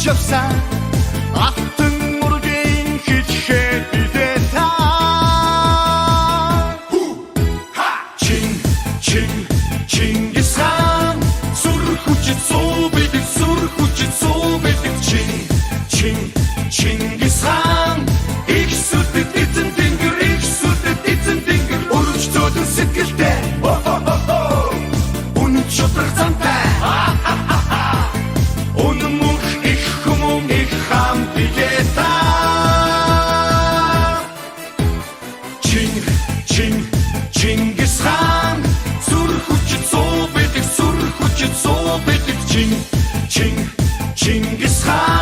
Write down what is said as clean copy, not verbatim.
явсан. Алтан ургийн хэлхээ билээ та. Чин чин Чингис хаан, сүр хүчит суу бэлэг, сүр хүчит суу бэлэг. Чин чин Чингис хаан, их сүдэд эзэн тэнгэр, их сүдэд эзэн тэнгэр. Өрөвч зөөлөн сэтгэлтэй, үнэн шудраг зантай. Үнэн мөнх их хүмүүн их хаан билээ та. Чин чин Чингис хаан, сүр хүчит суу бэлэг, сүр хүчит суу бэлэг. Чин чин Чингис хаан.